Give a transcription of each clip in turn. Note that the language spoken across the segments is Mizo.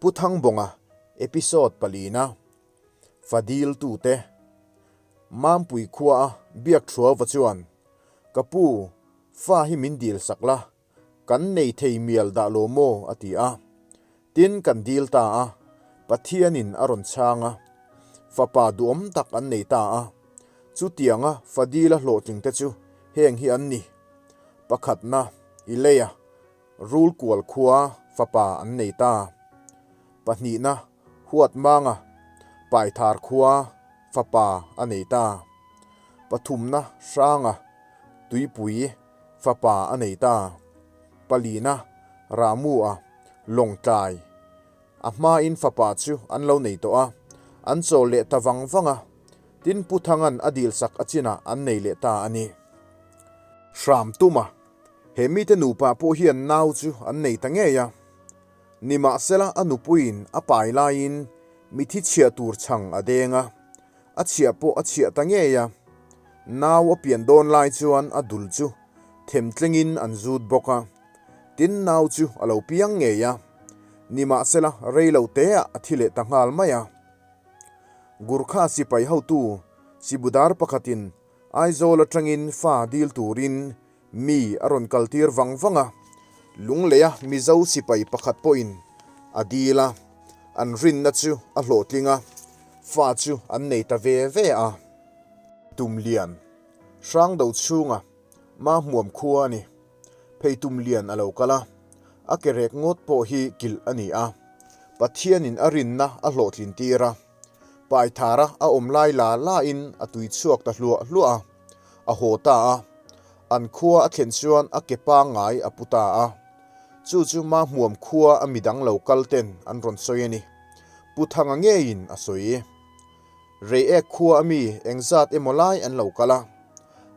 Pu Thangbawnga episode palina, Fadil tute, Mampui khuaa biak thuauva chuan, Ka pu, fa hi min dil sak la, kan nei thei mial dah lo maw? a ti a. Tin, kan dil ta a, Pathianin a rawn chhang a, fapa duhawm tak an nei ta a. Chutianga Fadila hlawhtlingte chu heng hi an ni, Pakhatna, Ileia, Rulkual khua fapa an nei ta. Pahnihna, Huatmanga, Paithar khua fapa a nei ta. Pathumna, Hranga, Tuipui fapa a nei ta. Palina, Ramua, Lawngtlai, a hmain fapa chu an lo nei tawh a, an chawl leh ta vang vang a, tin Pu Thanga'n a dilsak a chinah an nei leh ta a ni. Hram tuma he mite nupa pawh hian nau chu an nei ta ngei a, nimahsela a nupuiin a pai laiin mithi chhiah tur chhang a deng a, A chhiah pawh a chhiah ta ngei a, nau a pian dawn lai chuan a dul chu them tlengin an zut bawk a, tin nau chu a lo piang ngei a, nimahsela rei lo teah a thi leh ta nghal mai a. Gurkha sipai hotu Sibudar pakhatin Aizawl atangin fa dil turin mi a rawn kaltir vang vang a, Lungleia Mizo sipai pakhat pawhin a dil a, an rinna chu a hlawhtling a, fa chu an nei ta ve ve a. Tumlian, Hrangdo chhunga Mahmuam khua a ni. Phei Tumlian a lo kal a, a ke rek ngawt pawh hi kilh a ni a, Pathianin a rinna a hlawhtlin tir a. Paithara a awm lai la la in a tui chhuak ta hluah hluah a, a haw ta a. An khua a thlen chuan a ke pangngai a pu ta a. Chu chu Mahmuam khua a midang lo kal ten an rawn sawi a ni. Pu Thanga ngeiin a sawi. Reiek khua a mi engzat emaw lai an lo kal a.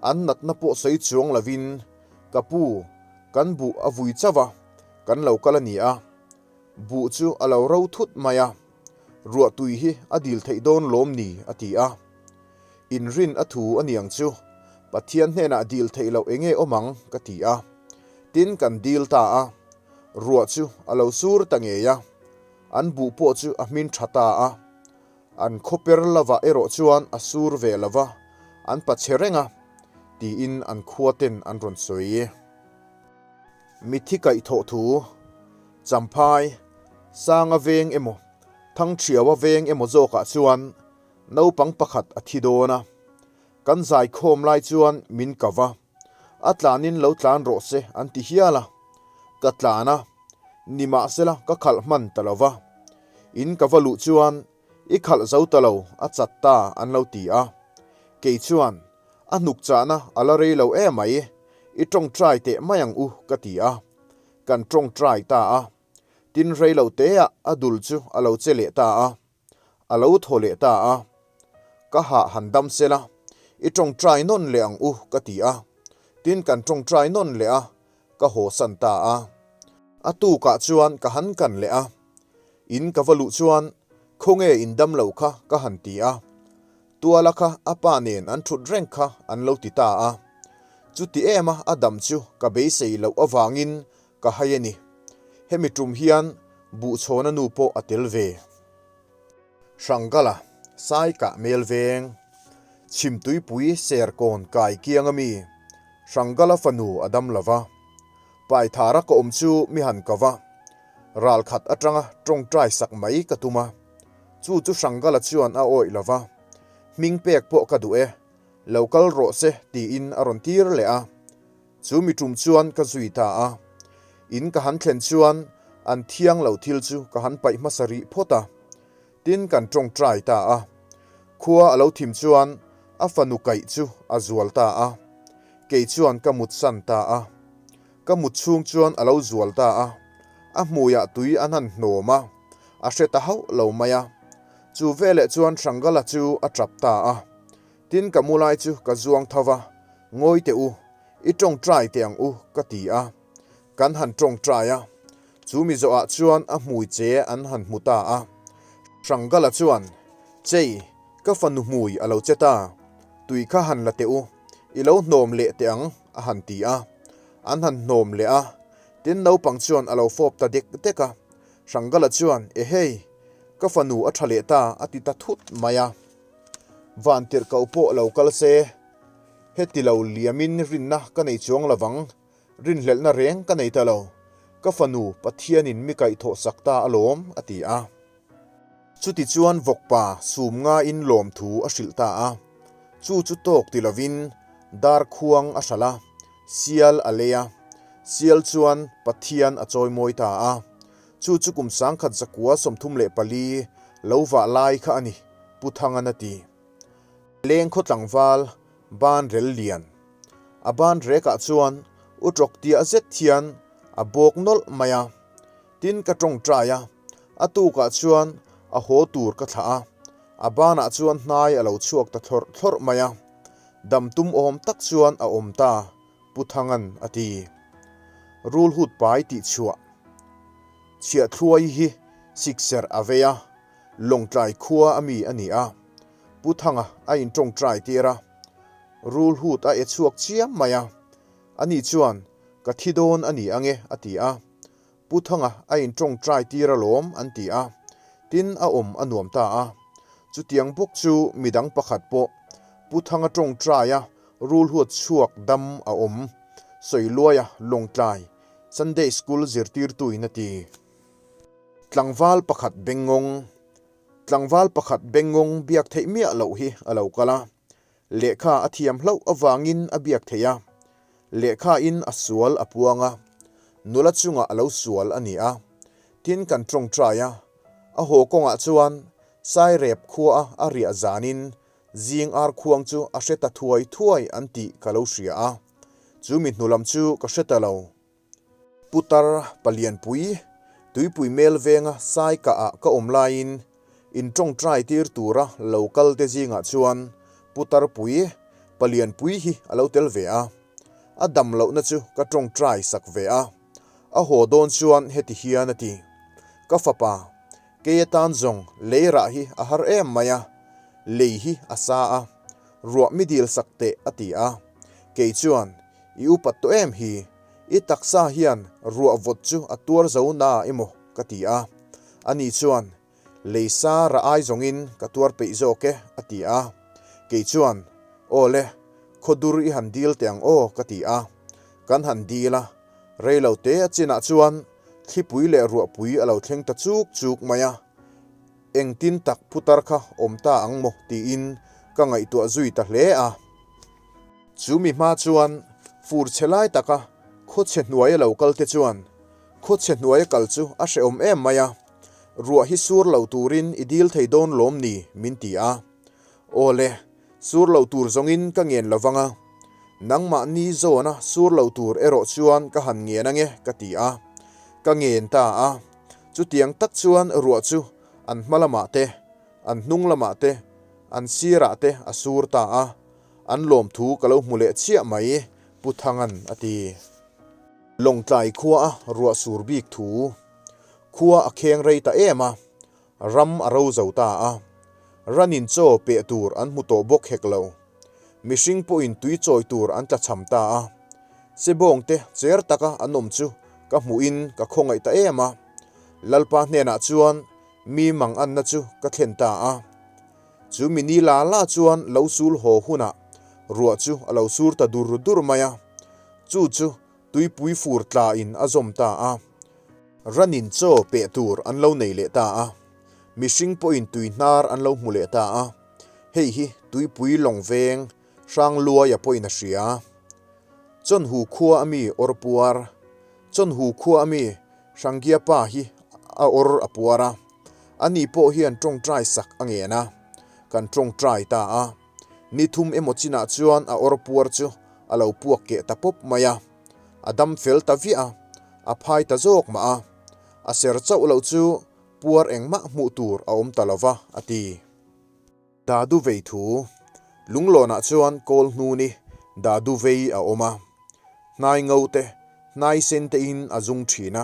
An natna pawh sawi chuang lovin, Ka pu, kan buh a vui chauh a, kan lo kal a ni a. Buh chu a lo ro thut mai a, Ruah tui hi a dil theih dawn lawm ni? a ti a. Inrin a thu a niang chu, Pathian hnenah dil theih loh enge awm ang? ka ti a. Tin kan dil ta a, ruah chu a lo sur ta ngei a, an buh pawh chu a hmin tha ta a. An khawper lovah erawh chuan a sur ve lo va, an pachhe reng a, tiin an khuaten an rawn sawi. Mithi kaihthawh thu, Champhai, Sanga veng emaw, Thangthiaua veng emaw zawkah chuan naupang pakhat a thi dawn a. Kan zaikhawm lai chuan min ka va, a tlanin lo tlan rawh se an ti hial a. Ka tlan a, nimahsela ka khalh hman ta lo va. In ka va luh chuan i khalh zo ta lo, a chat ta an lo ti a. Kei chuan A hnuk chahna a la rei lo emai, i tawngtai teh mai ang u ka ti a. Kan tawngtai ta a. Tin rei lo teah a dul chu a lo che leh ta a. A lo thaw leh ta a. Ka hah han dam sela, i tawngtai nawn leh ang u ka ti a. Tin kan tawngtai nawn leh a, ka haw san ta a. A tukah chuan ka han kan leh a. In ka va luh chuan khawnge in dam lo kha ka han ti a. Tuala kha a pa nen an thut reng kha an lo ti ta a. Chuti em a a dam chu ka beisei loh avangin ka hai a ni. Hemi tum hian Buhchhawna nu pawh a tel ve. Hrangkala, Saikah mel veng, Chhimtuipui Serkawn kai kiang ami Hrangkala fanu a dam lo va. Paithara ka awm chu mi han ka va. Ralkhat atanga tawngtai sak mai ka tum a. Chu chu Hrangkala chuan a awih lo va, Hming pek pawh ka duh e, lo kal rawh se tiin a rawn tir leh a. Chu mi tum chuan ka zui ta a. In ka han thlen chuan an thiang lo thil chu ka han paih hmasa rih phawt a. Tin kan tawngtai ta a. Khua a lo thim chuan a fanu kaih chu a zual ta a. Kei chuan ka mutsan ta a. Ka mut chhung chuan a lo zual ta a, a hmuiah tui an han hnawm a, a hre ta hauh lo mai a. Chu veleh chuan Hrangala chu a tap ta a. Tin ka mu lai chu ka zuang tho va, Ngawi teh u, i tawngtai teh ang u, ka ti a. Kan han tawngtai a, chu mi zawhah chuan a hmui che an han hmu ta a. Hrangala chuan, Chei, ka fanu hmui a lo che ta, tui kha han la teh u, i lo hnawm leh teh ang, a han ti a. An han hnawm leh a, tin naupang chuan a lo fawp ta dek dek a. Hrangala chuan, Ehei, ka fanu a tha leh ta, a ti ta thut mai a. Vantirhkoh pawh lo kal se, heti lo liamin rinna ka nei chuang lovang, rinhlelhna reng ka nei ta lo, ka fanu Pathianin mi kaihthawh sak ta alawm, a ti a. Chutichuan vawkpa sum ngaiin lawmthu a hrilh ta a, chu chu tawk ti lovin dar khuang a hralh a, sial a lei a, sial chuan Pathian a chawimawi ta a, chu chu kum 1134 lo vah lai kha a ni, Pu Thangan a ti. Lengkhaw tlangval ban rel lian. A ban rekah chuan u tawk tiah zet hian a bawk nawlh mai a, Tin ka tawngtai a, a tukah chuan a haw tur ka thlah a, a banah chuan hnai a lo chhuak ta thlawrh thlawrh mai a, dam tum awm tak chuan a awm ta, Pu Thangan a ti. Rulhut pai tih chhuah Chhiahthluai hi sikserh a vei a, Lawngtlai khua a mi a ni a, Pu Thanga a intawngtai tir a, rulhut a e chhuak chiam mai a, ani chuan ka thi dawn a ni ange a ti a, Pu Thanga a intawngtai tir alawm an ti a, tin a awm a nuam ta a. Chutiang bawk chu midang pakhat pawh Pu Thanga tawngtaia rulhuat chhuak dam a awm, Sawiluaia Lawngtlai Sunday School zirtirtuin a ti. Tlangval pakhat bengngawng Tlangval pakhat bengngawng biak theih miah loh hi a lo kal a, Lehkha a thiam hlauh avangin a biak theih a, lehkhain a sual a puang a, nula chungah a lo sual a ni a. Tin kan tawngtai a, a haw kawngah chuan Sairep khuaa a riah zanin zing ar khuang chu a hre ta thuai thuai an tih ka lo hria a, chu mi hnu lam chu ka hre ta lo. Putar Palianpui, Tuipui Mel venga Saikah ah ka awm laiin in tawngtai tir tura lo kal te zingah chuan Putar Pui, Palianpui hi a lo tel ve a. A dam lohna chu ka tawngtai sak ve a. A haw dawn chuan heti hian a ti, Ka fapa, kei atan zawng lei rah hi a har em mai a, lei hi a sa a, ruah mi dil sak teh a ti a. Kei chuan, I upat tawh em hi? I taksa hian ruah vawt chu a tuar zo na emaw ka ti a. Ani chuan, Lei sa rah ai zawngin ka tuar peih zawk e, a ti a. Kei chuan, Aw le, khaw dur i han dil teh ang aw, ka ti a. Kan han dil a, rei lo te a chinah chuan thlipui leh ruahpui a lo thleng ta chuk chuk mai a. Engtin tak putar kha awm ta ang maw tiin ka ngaihtuah zui ta hle a. Chu mi hma chuan fur chhe lai taka khawchhe hnuaia lo kal te chuan khawchhe hnuaia kal chu a hrehawm em mai a, ruah hi sur lo turin i dil thei dawn lawm ni min ti a. Aw le, sur lo tur zawngin ka ngen lo vang a, nangmahni zawna sur lo tur erawh chuan ka han ngen ange ka ti a, ka ngen ta a. Chutiang tak chuan ruah chu an hma lamah te, an hnung lamah te, an sirah te a sur ta a. An lawmthu ka lo hmu leh chiah mai, Pu Thangan a ti. Lawngtlai khua a ruah sur bik thu. Khua a kheng rei ta em a, ram a ro zo ta a. Ranin chaw peh tur an hmu tawh bawk hek lo. Mihring pawhin tui chawi tur an tlachham ta a. Sebawngte cher taka an awm chu ka hmuhin ka khawngaih ta em a. Lalpa hnenah chuan mi manganna chu ka thlen ta a. Chu mi ni la la chuan lo sul haw hunah ruah chu a lo sur ta dur dur mai a, chu chu tuipui fur tla in a zawm ta a. Ranin chaw peh tur an lo nei leh ta a, mihring pawhin tui hnar an lo hmu leh ta a, hei hi tuipui lawng veng Hrangluaia pawhin a hria. Chawnhu khua a mi awr puar, Chawnhu khua a mi Hranggia pa hi a awr a puar a, ani pawh hian tawngtai sak a ngen a, kan tawngtai ta a. Ni thum emaw chinah chuan a awr puar chu a lo puak keh ta pawp mai a, a dam fel ta viah a, a phai ta zawk mah a, a ser chauh loh chu puar engmah hmuh tur a awm ta lo va, a ti. Dadu vei thu, Lunglawnah chuan kawl hnuni Dadu vei a awm a. Hnai ngo te, hnai sen te in a zung thin a.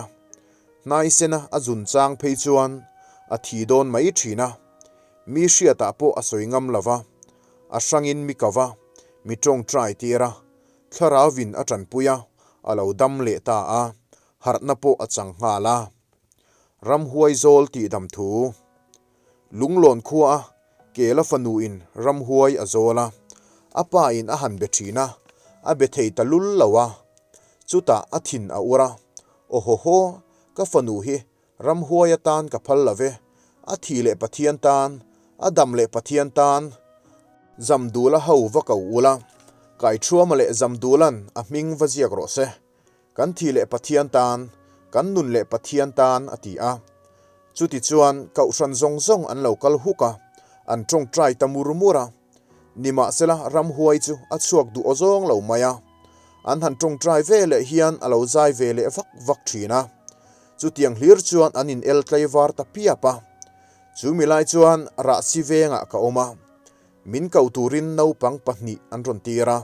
Hnai sena a zun chang phei chuan a thi dawn mai thin a. Mi hriatah pawh a sawi ngam lo va, a hrangin mi ko va, mi tawngtai tir a, thlarauvin a tanpui a, a lo dam leh ta a, harhna pawh a chang nghal a. Ramhuai zawl tihdam thu. Lunglawn khua a Kela fanu in ramhuai a zawl a, a pa in a han be thin a, a be thei ta lul lo a. Chutah a thin a ur a, Aw haw haw, ka fanu hi ramhuai atan ka phal lo ve, a thi leh Pathian tan, a dam leh Pathian tan, Zamdula ho va ko ula, Kaithuama leh Zamdula'n a hming va ziak rawh se. Kan thi leh Pathian tan, kan nun leh Pathian tan a ti a. Chutichuan Kohhran zawng zawng an lo kal huk a, an tawngtai ta mur mur a. Nimahsela ramhuai chu a chhuak duh aw zawng lo mai a. An han tawngtai ve leh hian a lo zai ve leh vak vak thin a. Chutiang hlir chuan an in el tlaivar ta piap a. Chu mi lai chuan Rahsi vengah ka awm a. Min ko turin naupang pahnih an rawn tir a,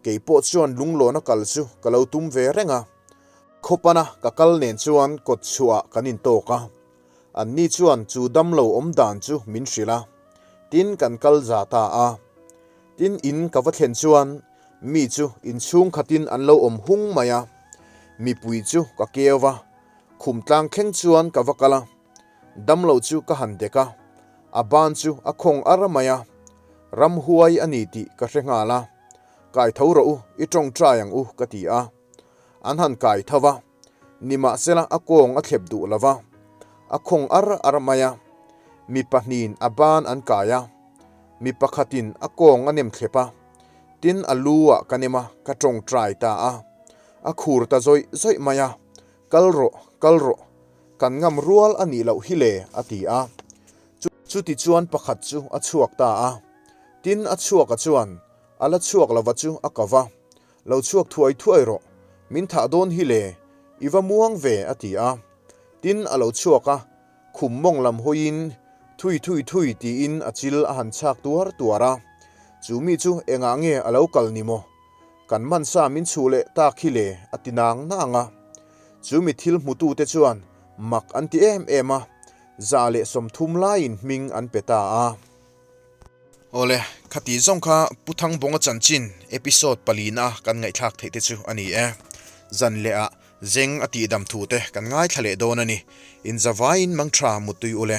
kei pawh chuan lunglawna kal chu ka lo tum ve reng a. Khawpana ka kal nen chuan kawt chhuah kan intawk a, anni chuan chu damlo awm dan chu min hrilh a, tin kan kal za ta a. Tin in ka va thlen chuan mi chu inchhung khatin an lo awm hung mai a, mipui chu ka keu va, khum tlang thleng chuan ka va kal a. Damlo chu ka han dek a, a ban chu a khawng ar mai a, ramhuai a ni tih ka hre nghal a, Kai tho rawh u, i tawngtai ang u ka ti a. An han kai tho va, nimahsela a kawng a thlep duh lo va, a khawng ar ar mai a, mi pahnihin a ban an kai a, mi pakhatin a kawng a nem thlep a, tin a lu ah ka nem a, ka tawngtai ta a, a khur ta zawih zawih mai a, Kal rawh, kal rawh, kan ngam rual a nih loh hi le, a ti a. Chuti chuan pakhat chu a chhuak ta a. Tin, a chhuaka chuan a la chhuak lova chu a ko va, Lo chhuak thuai thuai rawh, min thah dawn hi le, i va muang ve, a ti a. Tin, a lo chhuak a, khum mawng lam hawiin, Thui thui thui tiin a chil a han chhak tuar tuar a. Chu mi chu engah nge a lo kal ni maw? Kan man sa min chhuh leh tak hi le a ti nang nang a. Chu mi thil hmutute chuan mak an ti em em a, 130 laiin hming an pe ta a. Awle, khati zawng kha Pu Thangbawnga chanchin episode palina kan ngaihthlak theih te chu a ni e. Zan leh ah zeng a tihdam thu te kan ngaithla leh dawn a ni. Inzavaiin mangtha muttui ule.